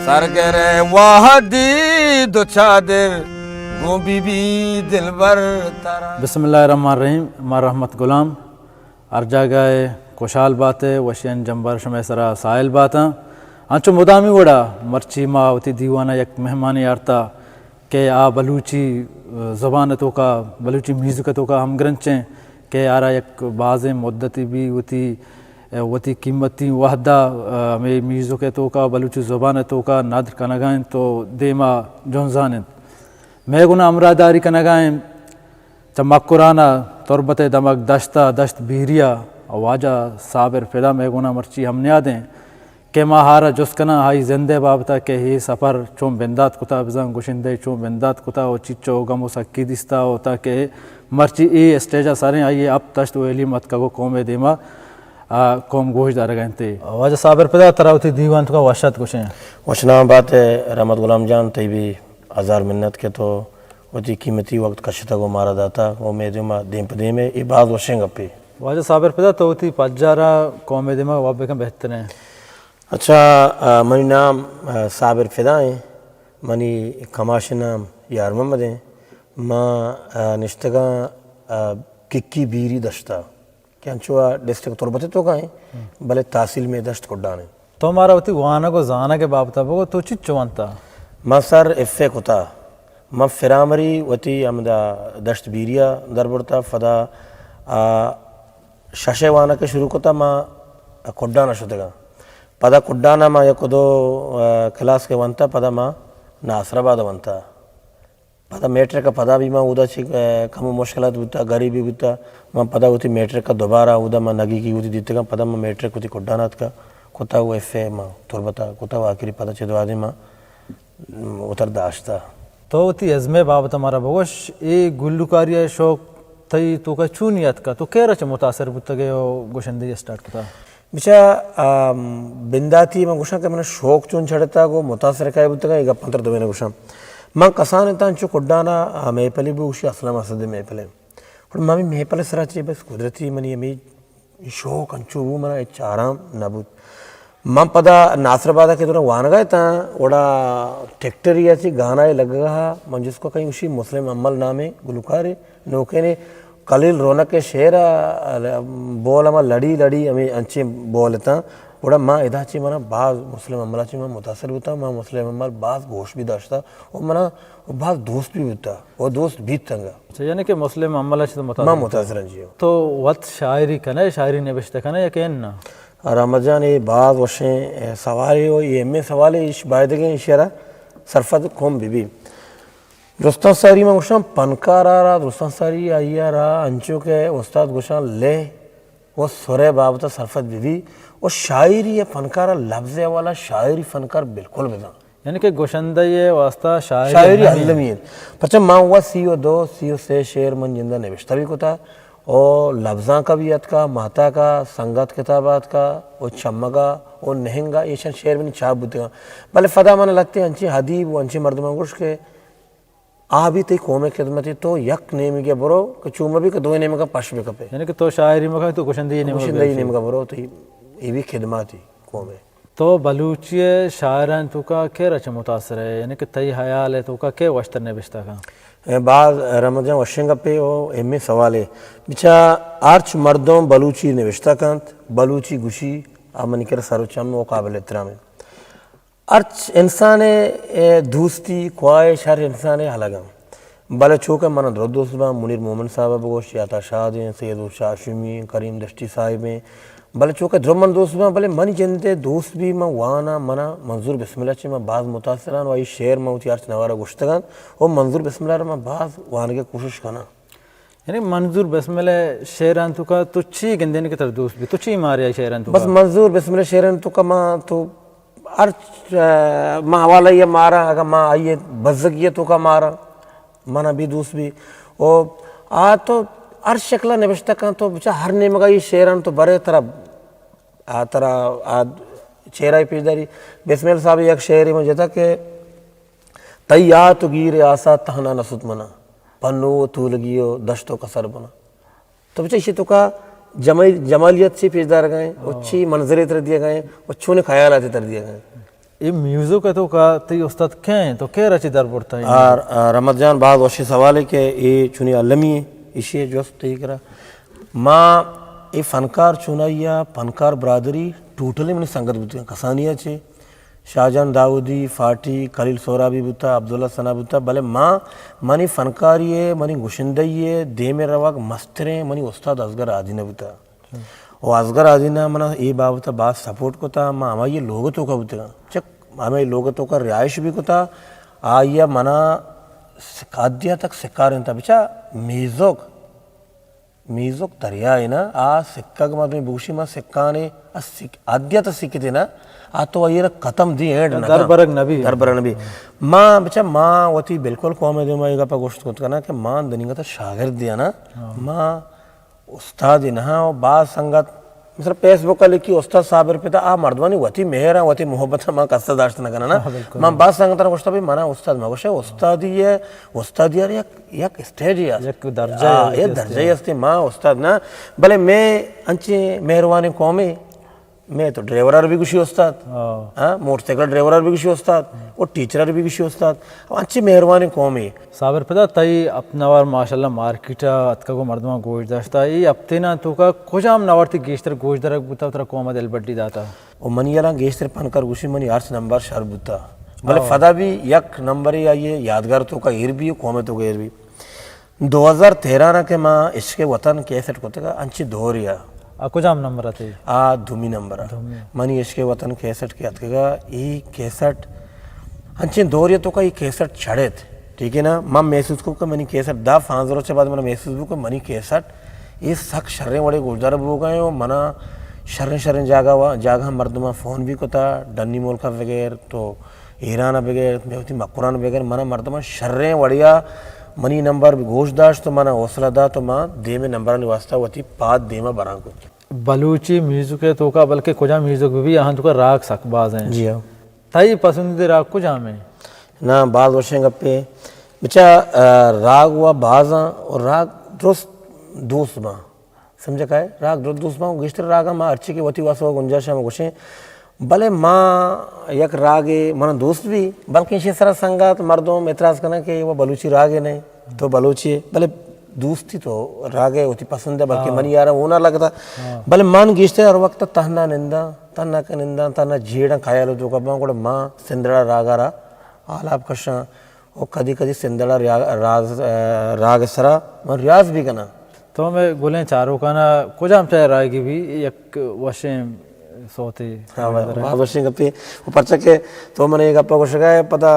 سرگر وہدی دو چادر گوں بی بی دلبر ترا۔ بسم اللہ الرحمن الرحیم۔ ما رحمت غلام ہر جاگہ ء خوشحال بات ء وشیانی جمبر شمئے سرا ساحل باتاں۔ انچو مدامی وڑا مرچی ما وتی دیوان ء یک مہمانے آرتا کہ آ بلوچی زبان ء توکا، بلوچی میوزک ء توکا ہمگرنچیں کہ آرا یک بازیں مدتی بی وتی، وتی قیمتی وہدا ہمے میوزک ء توکا، بلوچی زبان ء توکا ندر کنگا انت و دیما جنزان انت۔ مئے گونا ہمراہداری کنگا انت چہ مکران ء تربت ء دمگ دشت ء دشت بیری ء واجہ صابر فدا مئے گونا مرچی ہم نیادیں کہ ما ہارا جست کناں آئی زند ء بابت ء کہ اے سفر چون بندات کتا، بزاں گشندہ چون بندات کتا و چچو غم و سکی دیستا و تا کہ مرچی اے اسٹیج ء سریں آئی ء ہپت ہشت ویلیم اتکگ و قوم ء دیما آ، قوم گوش دارگ ء انت۔ واجہ صابر فدا ترا وتی دیوان توکا وش ات گوشیں۔ وشنام بات رحمت غلام جان، تئی بھی ہزار منت کہ تو وتی قیمتی وقت کشتگ و مارا داتا و مئے دیما دیم پہ دیم ء اے باز وشیں گپے۔ واجہ صابر فدا تو وتی پجارا قوم ء دیما واب بکن بہتریں۔ اچھا، آ، منی نام، آ، صابر فدا ایں، منی کماش نام یار محمد ایں۔ ما، آ، نشتگاں، آ، ککی بیری دشتا کہ انچو آ ڈسٹرکٹ تربت ء توکا ایں، بلے تحصیل مئے دشت کڈان ایں۔ تو مارا وتی وانگ و زانگ ء بابت ء بگو، تو چچو وانتا؟ من سر ایف اے کتا۔ من پرائمری وتی ہمدا دشت بیریا در برتا، پدا آ شش ء وانگ ء شروع کتا، من کڈان ء شتگاں۔ پدا کڈان ء من یک دو، آ، کلاس کہ وانتا، پدا من ناصر آباد ء وانتا۔ پدا میٹرک ء پدا بھی من اودا چہ، آ، کمو مشکلات بوتا، غریبی بوتا۔ من پدا وتی میٹرک ء دوبارہ اودا من نگیگی وتی دیتگاں، پدا من میٹرک وتی کڈان ء اتکا کتا و ایف اے من تربت ء کتا و آخری پدا چہ دو آدم من وتر داشتا۔ تو وتی ازم ء بابت ء مارا بگوش، اے گلوکاری ء شوق تئی توکا چونی اتکا؟ تو کیرا چہ متاثر بوتگ ئے و گشندگی اسٹارٹ کتا؟ بچا، آ، بنداتی من گوشاں کہ من شوق چون چڑتگ و متاثر کئے بوتگاں، اے گپاں تر دوئیں گوشاں۔ من کسان اتاں چو کڈانا، آ، محفلی بو، گوشی اسلم اسد محفل۔ گڑا من ہمے محفل سرا چے بس قدرتی منی ہمے شوق انچو بو، منا ہچ آرام نہ بوت۔ من پدا ناصر آباد ء کہ دورا وانگا اتاں، گڑا ٹریکٹر یا چی گانا ء لگگا، من جست کو کہیں گوشی مسلم امل نامیں گلوکارے، نوکینے خلیل رونق ء شعر ء بول ہما لڑی لڑی ہمیں انچیں بول اتاں۔ گڑا ما ادا چی منا باز مسلم امل ء چی من متاثر بوتاں، ما مسلم امل باز گوش بھی داشتا و منا باز دوست بھی بوتا و دوست بیت انگا۔ اچھا، یعنی کہ مسلم امل ء چہ تو متاثر؟ من متاثر آں، جی۔ تو وت شاعری کنئے، شاعری نبشتہ کنئے یا کہ اناں؟ رحمت جان، اے باز وشیں، اے، سوالے و اے ہمیں سوالے، اش بایدگیں اشی را سرپد کم بہ بی۔ درستاں ساری من گوشاں، پنکار ء را، درستاں ساری آئی ء را انچو کہ استاد گوشاں، لے و سر ء بابت ء سرپد بہ بی و شاعری ء پنکار ء لبز ء حوالہ شاعری پنکار بالکل بزاں۔ یعنی کہ گشندہ ء واسطہ شاعری شاعری المی انت۔ المی انت۔ پرچہ من و سی و دو، سی و سے شعر من جند ء نبشتہ بھی کتا و لبزانک ء بھی اتکا، ماہتاک ء سنگت کتاب ء اتکا و چمگ ء و نہنگ ء ایشان شعر منی چاپ بوتگاں۔ بلے پدا من لہتے انچیں ادیب و انچیں مردماں گوش کہ آ بھی تئی قوم ء خدمت ء تو یک نیمگے برو کہ چو مہ بی کہ دوئیں نیمگا پش بہ کپے۔ یعنی کہ تو شاعری مکن، تو گشندگی نیمگا گشندگی بہ۔ نیمگا برو، تو اے بھی خدماتی قوم ء۔ تو بلوچی ء شاعرانی توکا کئے را چہ متاثر ئے؟ یعنی کہ تئی ہیال ء توکا کئے وشتر نبشتہ کن؟ اے باز رحمت جان وشیں گپے و اہمیں سوالے۔ بچا ہرچ مردم بلوچی نبشتہ کنت، بلوچی گوشی، آ منی کرا سر و چم و قابل احترام انت۔ ہرچ انسان ء دوستی خواہش ہر انسان ء الگ انت، بلے چو کہ من ء درو دوست باں، منیر مومن صاحب ء بگوش، عطا شاد ایں، سید ہوش ہاشمی ایں، کریم دشتی صاحب ایں، بلے چو کہ درو من دوست باں، بلے منی جند ء دوست بھی من واناں، من ء منظور بسم اللہ چہ من باز متاثر آں و آئی شعر من وتی ہرچ نوار ء گوشتگ انت و منظور بسم اللہ ء را من باز وانگ ء کوشش کناں۔ یعنی منظور بسمل ء شعران توکا تو چی گندین کہ تر دوست بی؟ تو چی مارے آئی شعران توکا؟ بس منظور بسمل ء شعران توکا ما تو ہر، آ، ما حوالہ یا مارا، اگر ما آئی بزگی توکا مارا، منا بھی دوست بی۔ او آ تو ہر شکل نوشتہ کن تو بچا ہر نیمگا یہ شعران تو برے ترا، آ، ترا، آ، چہرہ پیش داری۔ بسمل صاحب یک شعری من جتا کہ تئی یات و گیر آسا تہنا نسوت منا، پنو و تولگی و دشت و کسر بنا۔ تو بچا ایشی توکا جمال-، جمالیت چی پیش دارگا ہیں و چی منظرے تر دیگا ہیں و چون خیالات تر دیگا ہیں۔ اے میوزک ءِ توکا تئی استاد کئے انت؟ تو کئے را چہ در برتا اے؟ آ، آ، رحمت جان، باز وشیں سوالے کہ اے چونی المی ایں، ایشی ءِ جست تئی کرا۔ ما اے فنکار چونائی ءَ، فنکار برادری ٹوٹلی منی سنگت بوتگ، کسانی ءَ چہ شاہ جان داؤدی، فاٹی، خلیل سہرابی بوتا، عبداللہ ثنا بوتا، بلے ما، منی فنکاری ءَ، منی گشندہی ءَ دیم ءَ روگ مستریں منی استاد اصغر آدینہ بوتا۔ و اصغر آدینہ منا اے بابت ءَ باز سپورٹ کتا، ما ہمائی لوگ توکا بوتگاں۔ چک ہمے لوگ توکا رہائش بھی کتا، آئی ءَ منا سک-، ادیا تک سکارینتا۔ بچا میزوک، میزوک دریا ہے نا، آ سکگ مردمی بوشی ما سکانے، آ سک-، ادیا تا سکتے نا، آ تو آئی را ختم دی اینڈ نہ در کن۔ برگ نبی۔ در برگ نبی۔ ما بچا ما وتی بالکل قوم دیما اے گپا گوشت کت کنا کہ ما دنیگا تا شاگرد دیانا، ہاں۔ ما استادے نہ، و باز سنگت، مثلا فیس بک ءَ لکھی استاد صابر پدا، آ مردمانی وتی مہر ءَ، وتی محبت ءَ ما کس ءَ داشت نہ کناں نا۔ ہاں، بالکل۔ من باز سنگتاں گوشتا بھئی منا استاد مہ گوشے، استادی ءِ، استادی ءِ یک، یک اسٹیجے است۔ یک درجہ آ، ہے، یک یک درجہ اسٹیج۔ استے، ما استاد نہ، بلے میں انچیں مہروانیں قومے، میں تو ڈرائیور ءَ بھی گوشی استاد۔ ہاں۔ ہاں، موٹر سائیکل ڈرائیور ءَ بھی گوشی استاد، و ٹیچر ءَ بھی گوشی استاد۔ و انچیں مہروانیں قومے۔ صابر پدا تئی ہپت نوار ماشاءاللہ مارکیٹ ءَ اتکگ و مردماں گوش داشتا۔ اے ہپتیناں توکا کجام نوار تئی گیشتر گوش درگ بوتا و ترا قوم ءَ دلبڈی داتا؟ و منی یلاں گیشتر پنکار گوشی منی ہرچ نمبر شر بوتا۔ بلے ہاں۔ پدا بھی یک نمبرے آئی ءِ یادگار توکا ایر بھی و قوم ءِ توکا ایر بھی۔ دو ہزار تیرہ نا کہ ما عشق وطن کیسٹ کتگا، انچیں دورے آ۔ آ کجام نمبر ءَ تئی؟ آ دومی نمبر ءَ۔ دومی۔ منی عشق وطن کیسٹ کہ اتکگا، ای کیسٹ انچیں دورے توکا ای کیسٹ چڑت، ٹھیک ہے نا؟ من محسوس کو کہ منی کیسٹ دہ پانزدہ روچ بعد منا محسوس بو کہ منی کیسٹ ای سک شریں وڑے گوشدار بوگا ہیں و منا شریں شریں جاگہ وا، جاگہ مردماں فون بھی کتا، ڈنی ملک بغیر تو ایران ءَ بگر، مئے وتی مکران ءَ بگر، منا مردماں شریں وڑیا منی نمبر گوش داشت و منا حوصلہ دات و ما دیم نمبرانی واسطہ وتی پاد دیما بران کت۔ بلوچی میوزک ءِ توکا بلکہ کجام میوزک بھی آہاں توکا راگ سک باز ہیں۔ جی ہاں۔ تئی پسندیدہ راگ کجام ہیں؟ نا، باز وشیں گپے۔ بچا، آ، راگ و باز ہیں اور راگ درست دوست باں۔ سمجھا کائے؟ راگ درست دوست باں، گیشتر راگاں ما ہرچی کہ وتی وس و گنجائش ہم گوشیں۔ بلے ما یک راگے من دوست بھی، بلکہ ایشی سرا سنگت مردم اعتراض کنن کہ وہ بلوچی راگے نہیں، تو بلوچی ہے۔ بلے دوستی تو راگے وتی پسند ہے، بلکہ ہاں۔ منی یارا وہ نہ لگتا۔ ہاں۔ بلے من گیشتر ہر وقت تہنا ننداں، تہنا کہ ننداں، تہنا جیڑاں خیال و تو کباں، گڑا ما سندڑا راگا را آلاپ کشاں۔ و کدی کدی سندڑا ریا-، راز، راگ سرا من ریاض بھی کناں۔ تو مئے گلیں چاروکانا کجام چہ راگی بھی یک وشیں صوتے ہاں، باز وشیں گپے۔ و پرچہ کہ تو من یہ گپا گوشگا ہے، پدا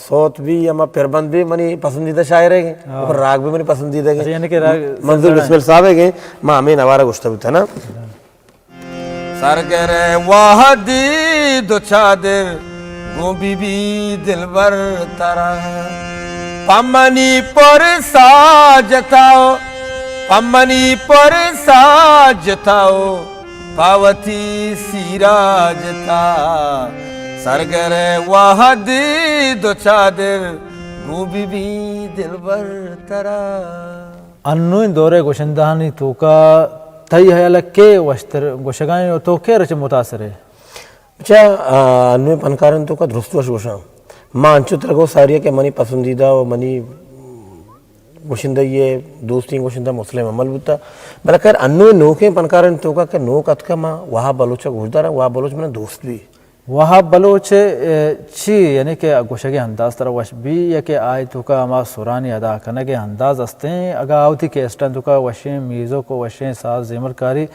صوت بھی، ہما پربند بھی منی پسندیدہ شاعر ہے، ہاں۔ اور راگ بھی منی پسندیدہ ہے۔ اچھا، یعنی کہ راگ منظور سندڑا بسمل صاحب ہے کہ ما ہمیں نوارا گوشتا بوتا نا۔ سرگر وہدی دو چادر گوں بی بی دلبر ترا، پمنی پر ساجتاؤ، پمنی پر ساجتاؤ، پاوتی سیراجتا۔ سرگر وہدی دو چادر گوں بی بی دلبر ترا۔ انوئیں دور ءِ گشندہانی توکا تئی ہیال ءَ کئے وشتر گوشگا ایں و تو کئے رچ متاثر ئے؟ بچا، آ، انوئیں پنکارانی توکا درست وش گوشاں۔ ما انچو ترا گوں ساری ءَ کہ منی پسندیدہ و منی گشندہی ءِ دوستیں گشندہ مسلم حمل بوتا۔ بلے خیر انوئیں نوکیں پنکارانی توکا کہ نوک اتکا ما وہاب بلوچ ءَ گوشداراں، وہاب بلوچ منا دوست بی۔ وہاب بلوچ ءِ، اے، چی، یعنی کہ گوشگ ءِ انداز ترا وش بی یا کہ آئی توکا ہما سرانی ادا کنگ ءِ انداز استیں؟ اگاں آ وتی کیسٹاں توکا وشیں میوزک و وشیں ساز زیمر کاری،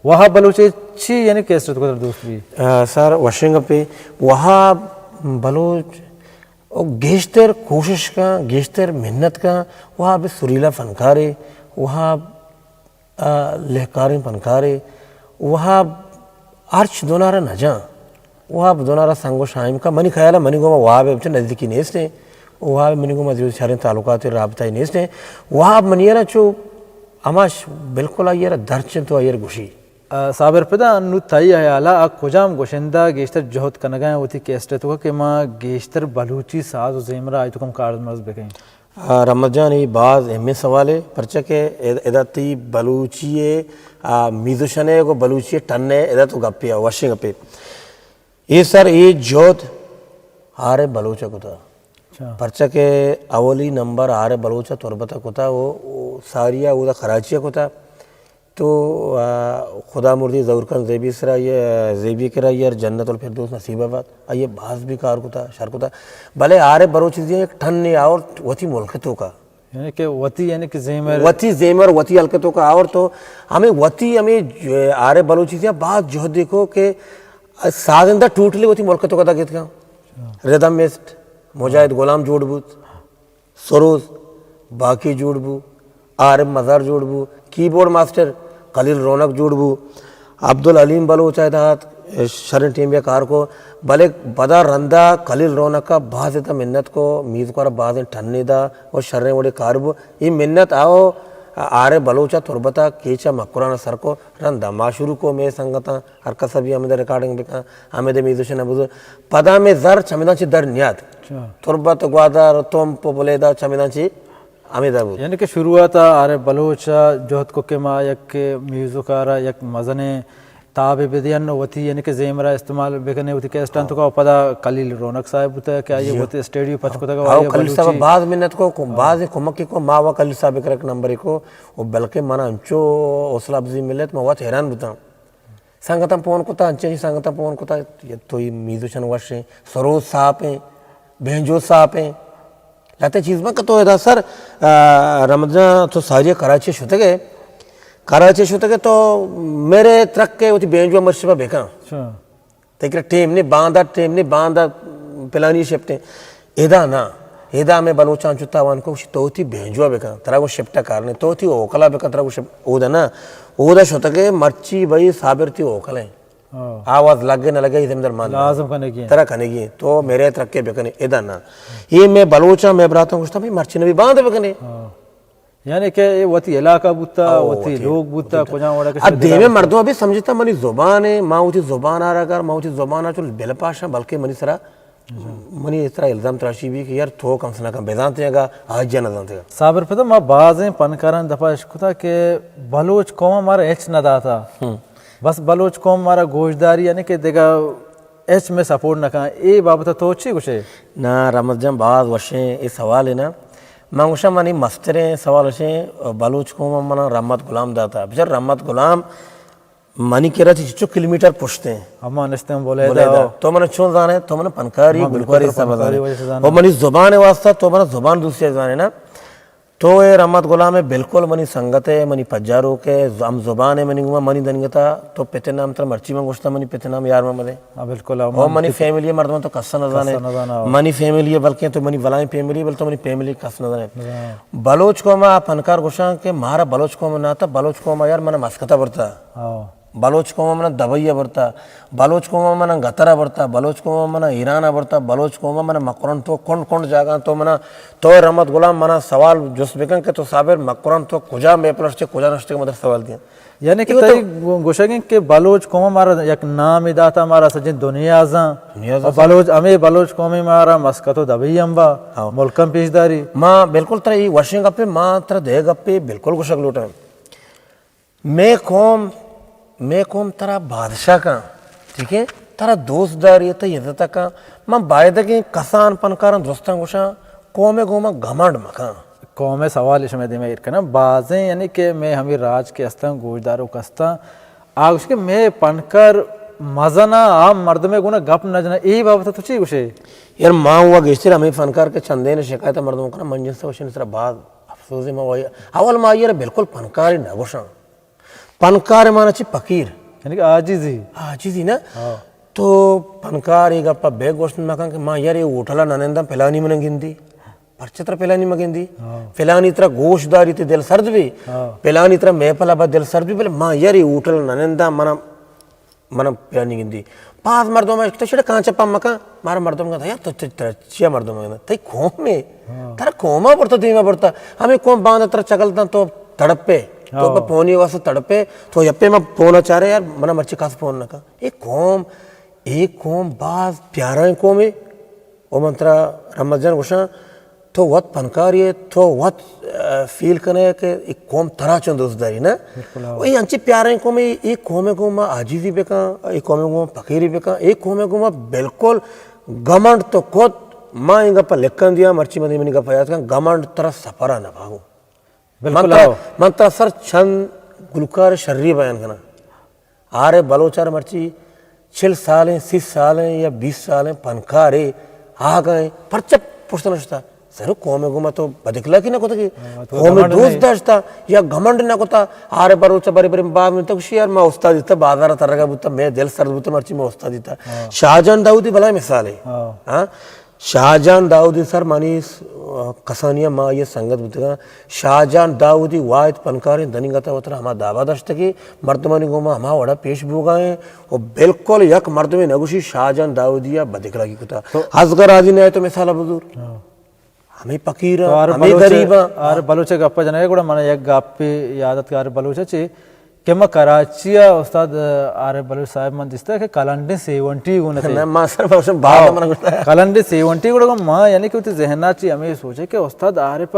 وہاب بلوچ ءِ چی یعنی کیسٹ توکا ترا دوست بی؟ آ، سر، وشیں گپے۔ وہاب بلوچ او گیشتر کوشش کن، گیشتر محنت کن، وہاب سریلا فنکارے، وہاب آ، لہکاریں پنکارے، وہاب ہرچ دنارا نہ جاں۔ وہاب دنارا سنگ و شاہیم کا، منی خیال ءَ منی گوما وہاب ءِ چہ نزدیکی نیست ایں۔ وہاب منی گوما زیادہ شریں تعلقات و رابطہ نیست ایں۔ وہاب منی را چو ہماش بالکل آئی را درچ انت و آئی را گوشی۔ آ، صابر پدا، انو تئی ہیالا آ کجام گشندہ گیشتر جہد کنگا ایں وتی کیسٹ توکا کہ ما گیشتر بلوچی ساز و زیمرا آئی توکا کارمرز بکیں؟ آ، رحمت جان، اے باز اہمیں سوالے، پرچہ کہ اد-، ادا تئی بلوچی ءِ، آ، میوزیشن ءِ گوں بلوچی ءِ ٹن ءِ ادا تو گپے ءَ، وشیں گپے۔ اے سر اے جہد عارف بلوچ ءَ کتا۔ اچھا۔ پرچا کہ اولی نمبر عارف بلوچ ءَ تربت ءَ کتا، او، او ساری ءَ اودا کراچی ءَ کتا۔ تو، آ، خدا مردی ظہور خان زیبی سرا یہ، زیبی کرا یہ جنت الفردوس نصیب بات۔ آئیے باز بھی کار کتا، شر کتا۔ بلے عارف بلوچ ءَ یک ٹن نے آورت وتی ملک توکا۔ یعنی کہ وتی، یعنی کہ زیمر۔ وتی زیمر، وتی ہلک توکا آورت تو ہمیں وتی ہمیں ج-، عارف بلوچ ءَ باز جہد دیکھو کہ سازندہ ٹوٹلی وتی ملک توکا دا گیت کا۔ ردمسٹ مجاہد غلام جوڑ بوت، سروز باقی جوڑ بو، عارف مزار جوڑ بو، کیبورڈ ماسٹر خلیل رونق جوڑ بو، عبدالحلیم بلوچ ءَ اتحاد شریں ٹیم ءَ کار کو، بلے پدا رندا خلیل رونق ءَ باز اتحاد منت کو، میوزک ءَ را باز ٹنے دا و شریں وڑے کار بو۔ اے منت آو عارف بلوچ ءَ تربت ءَ کیچ ءَ مکران ءَ سر کو، رندا ما شروع کو مے سنگتاں ہر کس بھی ہمیں ریکارڈنگ بکن، ہمیں میوزیشن بزرگ۔ پدا میں زر چمیدان چی در نیاد۔ اچھا۔ تربت، گوادر، تمپ، بلیدہ چمیدان چی ہمیں در بود۔ یعنی کہ شروعات ءَ عارف بلوچ ءَ جہد کو کہ ما یک میوزک ءَ را یک مزنیں تابے بدیان و وتی یعنی کہ زیمر ءَ استعمال بکنے وتی کیسٹان تو کا، پدا خلیل رونق صاحب بوتا کہ آئیے جو۔ وتی اسٹوڈیو پچ کتا کہ آؤ آئیے خلیل صاحب بلوچی۔ باز منت کو، کو، باز کمک کو، ما و خلیل صاحب کرک نمبر کو، و بلکہ منا انچو حوصلہ افزائی ملت، ما وت حیران بوتاں۔ سنگتاں فون کتا، انچیں سنگتاں فون کتا، تو یہ میوزیشن وش ہیں، سروز صاحب ہیں، بینجو صاحب ہیں۔ لہتے چیز بن کہ تو ادا سر، آ، رمضان تو ساری کراچی شتگے، کراچی شتگے تو میرے ترک کے وتی بینجو مرشبہ بکن۔ اچھا۔ تکرا ٹیم نے باندا، ٹیم نے باندا پلانی شفٹ ہیں۔ ادا نا، ادا میں بلوچاں چو تاوان کو، تو تی بینجو بکن، ترا کو شفٹ کار نے، تو تی اوکلا بکن، ترا کو شفٹ، اودا نا، اودا شتگے مرچی بھائی صابر تی اوکل ہیں۔ ہاں۔ آواز لگے نہ لگے، یہ ذمہ دار مان۔ لازم کنگی ہیں۔ ترا کنگی ہیں۔ تو میرے ترکے بکنے، ادا نا۔ یہ میں بلوچاں، میں براتاں گوشتا، بھائی مرچی نبی باند بکنے۔ ہاں۔ یعنی کہ اے وتی علاقہ بوتا، او، وتی وتی، لوگ بوتا، وتی۔ کجا وڑا کہ اب دیمے مردم ابھی سمجھتا منی زبان ہے، ما وتی زبان آ رہا کر، ما وتی زبان آ چل بل پاشا، بلکہ منی سرا، منی اس طرح الزام تراشی بھی کہ یار تو کم سے کم بزانتے گا، آج جا نہ زانتے گا۔ صابر پدا ما بازیں پنکاران دفعہ اشکتا کہ بلوچ قوم مارا ہچ نہ داتا۔ ہم۔ بس بلوچ قوم مارا گوشداری یعنی کہ دیگا ہچ میں سپورٹ نہ کن۔ اے بابت تو چی گوشے؟ نا، رحمت جان، باز وشیں اے سوال ہے نا۔ من گوشاں، منی مستریں سوال وشیں، بلوچ قوم منا رحمت غلام داتا۔ بچار رحمت غلام منی کرا چی چچو کلومیٹر پشت ہیں۔ ہما نشتیں بولیدہ، بولیدہ۔ تو منا چون زانے؟ تو منا پنکاری، گلکاری حساب زانے۔ او منی زبان واسطہ تو منا زبان دوستی زانے نا۔ تو اے رحمت غلام ہے، بالکل منی سنگت ہے، منی پجاروک ہے، ہم زبان ہے منی گوما، منی دنگتا۔ تو پت نام ترا مرچی من گوشتا، منی پت نام یار محمد ہے۔ ہاں، بالکل، ہاں، او من منی فیملی مردم تو کس نہ زانے۔ کس نہ زانا، ہاں۔ منی فیملی ہے، بلکہ تو منی بلائیں فیملی، بل تو منی فیملی کس نہ زانے۔ ہاں۔ بلوچ قوم آ پنکار گوشاں کہ مارا بلوچ قوم نہ تا، بلوچ قوم یار منا مسکتا برتا۔ ہاں۔ بلوچ قوم منا دبئی برتا، بلوچ قوم منا قطر برتا، بلوچ قوم منا ایران برتا، بلوچ قوم منا مکران تو کنڈ کنڈ جاگہ تو منا تو رحمت غلام منا سوال جست بکن کہ تو صابر مکران تو کجا محفل نشتے، کجا نشتے، مدر سوال دیا۔ یعنی کہ اے تو تئی گو-، گوشگیں کہ بلوچ قوم مارا یک نام داتا، مارا سجیں دنیا زان۔ دنیا زان۔ اور بلوچ، ہمیں بلوچ قوم مارا مسکت و دبئی ہم با، ہاں۔ ملکم پیش داری۔ ما بالکل ترا یہ وشیں گپے، ما ترا دے گپے بالکل گوشگ لوٹاں۔ مے قوم، مے قوم ترا بادشاہ کن، ٹھیک ہے؟ ترا دوست داری، تئی عزت کن۔ من بایدگیں کسان پنکاران درستان گوشاں، قوم گوما گمنڈ مکن۔ قوم سوال شمے دیما ایر کناں، بازیں یعنی کہ مے ہمیں راج کے استان، گوشدارو کستان، آ گوش کہ مے پنکار مزنا عام مردمے گونا گپ نہ جنا، اے بابت تو چی گوشے؟ یار ما ہوا گیشتر ہمیں پنکار کے چندین شکایت مردم کنا، من جنس وشن سرا باز افسوس ہے، ما وای-، اول ما یہ بالکل پنکاری نہ گوشاں۔ پنکار مانا چی؟ فقیر۔ یعنی کہ عاجزی۔ عاجزی نا؟ ہاں۔ تو پنکار یہ گپا بے گوشت مکن کہ ما یار یہ ہوٹل نہ نندم پلانی من گندی۔ پرچہ ترا پلانی مگندی؟ ہاں۔ پلانی ترا گوش داری تے دل سرد بی۔ ہاں۔ پلانی ترا محفل با دل سرد بی، بلے ما یار یہ ہوٹل نہ نندم منا منا پلانی گندی۔ باز مردم ہے، تو چڑے کانچا پم مکن، مارا مردم گندا، یار تو، تو، تو چیا مردم گندا؟ تئی قوم ہے۔ ہاں۔ ترا قوما برتا، دیما برتا۔ ہمیں قوم باندھ ترا چگل دن تو تڑپے۔ تو ہاں۔ پہ پونی واسطے تڑپے، تو یپے ما پونا چارے یار، منا مرچی کس پون نہ کن۔ اے قوم، اے قوم باز پیارا قوم ہے۔ او من ترا رحمت جان گوشاں، تو وت پنکاری ئے، تو وت، ء، فیل کنے کہ اے قوم ترا چون دوست داری نا۔ بالکل، ہاں۔ و اے انچی پیاریں قومے، اے قومے گوں ما عاجزی بکن، اے قومے گوں ما فقیری بکن، اے قومے گوں ما بالکل گمنڈ تو کت، ما اے گپ لکھن دیا، مرچی من منی گپ یاد کن، گمنڈ ترا سفرا نہ بھاگو۔ بالکل، من ترا، ہاں۔ من ترا سر چند گلوکار شری بیان کناں۔ آر اے بلوچ ء مرچی چل سالیں، سی سالیں یا بیس سالیں پنکارے آگاہیں، پرچہ پشت نہ شتا؟ سر قوم گوما تو بدکلاکی نہ کتگی، ہاں، تو قوم گمنڈ دوست نہیں۔ داشتا یا گمنڈ نہ کتا؟ آر اے بلوچ برے برے باب من تو گوشی یار، ما استاد دیتا، بازار ترگا بوتا، میں دل سرد بوتا، مرچی ما استاد دیتا۔ ہاں۔ شاہجان داؤدی بلائیں مثال ہے۔ ہاں۔ ہاں؟ شاہجان داؤدی سر منی س-، کسانی ء ما آئی ء سنگت بوتگاں۔ شاہجان داؤدی واحد پنکاریں، دنیگا تا وترا ہما دابا داشتگی، مردمانی گوما ہما وڑا پیش بوگا ہیں و بالکل یک مردمے نگوشی شاہجان داؤدی ء بدکلاکی کتا۔ تو اصغر آدی نے تو مثال بزور۔ ہاں۔ ہمیں فقیر تو آر ہمیں بلوچ، غریب۔ آر بلوچ گپ جنگے گڑا من یک گپ یادت کہ آر بلوچ چی کہ ما کراچی ء استاد عارف بلوچ صاحب من دیستا کہ کلنڈیں سیونٹی گون تے۔ نہ، ما سر بلوچ بعد ہاں۔ من گوشتا ہے۔ کلنڈیں سیونٹی گڑا ما یعنی کہ وتی ذہن ء چی ہمیں سوچے کہ استاد عارف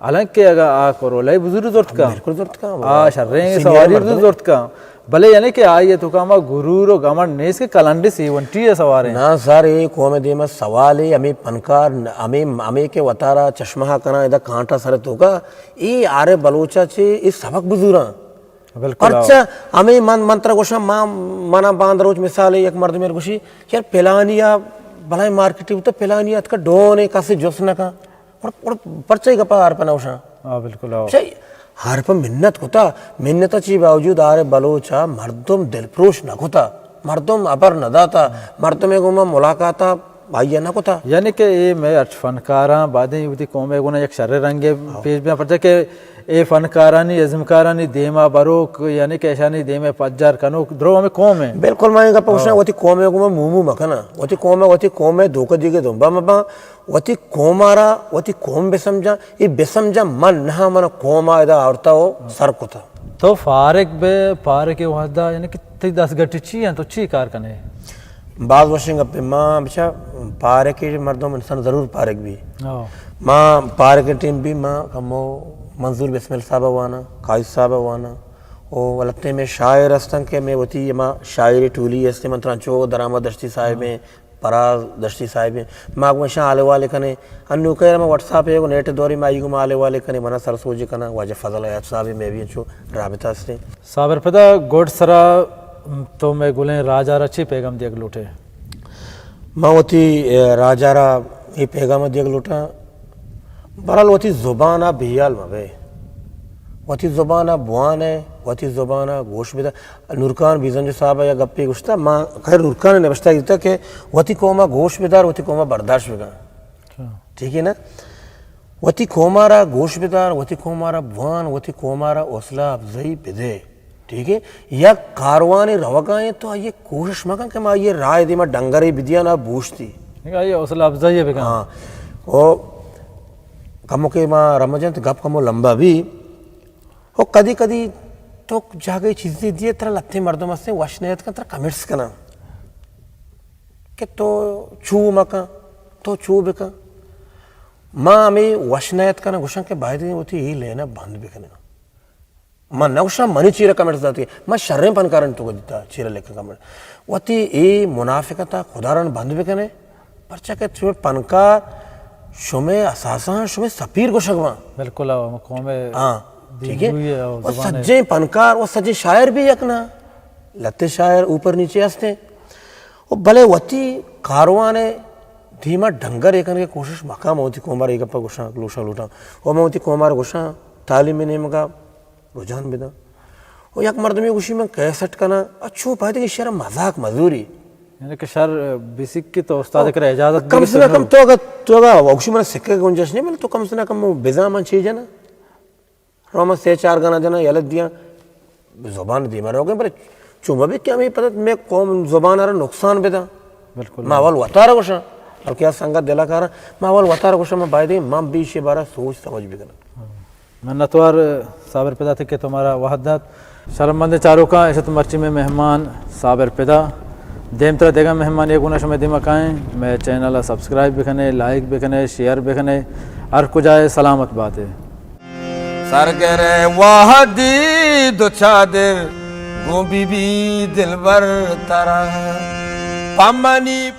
حالانکہ اگا آ کرولئی بزرگ زرت کا۔ بالکل زرت کا۔ آ شریں سینئر سواری مردم بزرگ ہے۔ زرت کا۔ بلے یعنی کہ آئی تو کا ما غرور و گمنڈ نیست کہ کلنڈیں سیونٹی ء سواریں۔ نہ سر، اے قوم دیما سوال ہے، ہمیں پنکار، ہمیں، ہمیں کہ وتارا چشمہ کنا ادا کانٹا سر تو کا، اے عارف بلوچ ء چے اے سبق بزوراں۔ بالکل، پرچا ہمیں من، من ترا گوشاں، ما، منا باند روچ مثال یک مردمے گوشی، یار پلانی آ بلائیں مارکیٹی بوتا، پلانی اتکا ڈون ہے، کسی جس نہ کن۔ اور، اور پرچا ہی گپا عارف نہ گوشاں۔ ہاں، بالکل، ہاں۔ چے عارف منت کتا، منت چی باوجود عارف بلوچ آ مردم دلپروش نہ کتا، مردم ابر نہ داتا، مردم گوما ملاقاتا آئی ء نہ کتا۔ یعنی کہ اے مئے ہرچ فنکاراں بادیں وتی قوم ء گونا یک شریں رنگے ہاں۔ پیش بیاں، پرچا کہ اے فنکارانی، ازمکارانی دیما بروک، یعنی کہ اشانی دیم ء پجار کنوک درو ہمیں قوم ہیں۔ بالکل، من گپ گوشاں، ہاں۔ وتی قوم ء گوما مومو مکناں، وتی قوم ء، وتی قوم ء دھوکہ دیگے دنبا مباں، وتی قوم ء را وتی قوم بسمجھاں، اے بسمجھاں من نہ من قوم ء ادا آورتا و سر کتا۔ تو فارغ بے، فارغ کے وحدہ، یعنی کہ تئی دست گٹی چی ہیں؟ تو چی کار کنے؟ باز وشیں گپے۔ ما بچا پارے کہ مردم انسان ضرور پارگ بی۔ ہاں۔ ما پارگ ٹیم بی ما کمو منظور بسمل صاحب وانا، قائد صاحب وانا، او ولتے میں شاعر ہستن کہ میں وتی ما شاعری ٹولی ہستے، من ترانچو درآمد دشتی صاحب ہیں، پراز دشتی صاحب ہیں۔ ما گوشاں آلے والے کنے، انو کہ ما واٹس ایپ ہے، نیٹ دوری ما ایگو ما آلے والے کنے، منا سر سوجی کنا، واجہ فضل حیات صاحب میں بھی انچو رابطہ ہستے۔ صابر پدا گڈ سرا تو مئے گلیں راج ء را چے پیغام دیگ لوٹ ئے؟ من وتی، اے، راج ء را اے پیغام دیگ لوٹاں، بہرحال وتی زبان ء بے حیال مہ بئے، وتی زبان ء بوان ئے، وتی زبان ء گوش بدار۔ نورخان بیزنجو صاحب ء یک گپے گوشتہ، ما خیر نورخان ء نبشتہ دیتہ کہ وتی قوم ء گوش بدار، وتی قوم ء برداشت بکن۔ اچھا۔ ٹھیک ہے نا؟ وتی قوم ء را گوش بدار، وتی قوم ء را بوان، وتی قوم ء را حوصلہ افزائی بدے۔ ٹھیک ہے؟ یک کاروانے روگا ہیں تو آئیے کوشش مکن کہ ما آئیے رائے دیما ڈنگرے بدیاں آ بوشتی۔ ٹھیک ہے، آئیے حوصلہ افزائی بکن۔ ہاں۔ او کمو کہ ما رمجن تو گپ کمو لمبا بھی۔ او کدی کدی تو جاگہی چیزے دیے ترا لتے مردم ہستے وش نیت کن ترا کمنٹس کنا کہ تو چو مکن، تو چو بکن۔ ما ہمیں وش نیت کن گوشن کہ باید وتی ہی لینا بند بکنے۔ من نہ گوشاں منی چیرا کمنٹس داتی، من شریں پنکارانی توکا دیتا چیرا لکھن کمنٹ۔ وتی اے منافقتا خدا رن بند بکنے، پرچا کہ شمے پنکار شمے اساساں شمے سفیر گوشگ باں۔ بالکل، ہاں، قوم ہاں، ٹھیک ہے۔ دیمروئی ہے، اور و زبان ہے۔ سجیں پنکار و سجیں شاعر بھی یک نہ، لتے شاعر اوپر نیچے ہستے۔ و بلے وتی کاروان دیما ڈنگر ایکن کے کوشش مکاں، من وتی قومار ایک گپا گوشاں، لوشاں لوٹاں۔ و من وتی قومار گوشاں، تعلیم نیمگا رجحان بداں۔ و یک مردمے گوشی من کیسٹ کناں، اچھو پائدے کہ شر مذاق مزوری۔ یعنی کہ شر بیسک کی تو استاد ہاں۔ کرا اجازت کم بھی سے نہ تو کم تو اگر، تو اگر گوشی من سکے گنجائش نہیں، بلے تو کم سے نہ کم بزاں من چی جنا۔ رو من سے چار گنا جنا یلت دیاں۔ زبان دیما روگے، بلے چو مبی کہ ہمیں پتہ میں قوم زبان را نقصان بداں۔ بالکل۔ ما اول وتارا گوشاں، بلکہ آ سنگت دلا کاراں، ما اول وتارا گوشاں، من بایدیں من بھی ایشی بارا سوچ سمجھ بکناں۔ منتوار صابر پدا تھے کہ تو ہمارا وحد دات۔ شرم مند چاروکاں، اشت مرچی میں مہمان صابر پدا۔ دیمترا دگہ مہمانے گونا شمئے دیما کائیں۔ مئے چینل ءَ سبسکرائب بکنے، لائک بکنے، شیئر بکنے۔ ہر کجا ئے سلامت باتے۔ سرگر وہدی دو چادر گوں بی بی دلبر ترا پمنی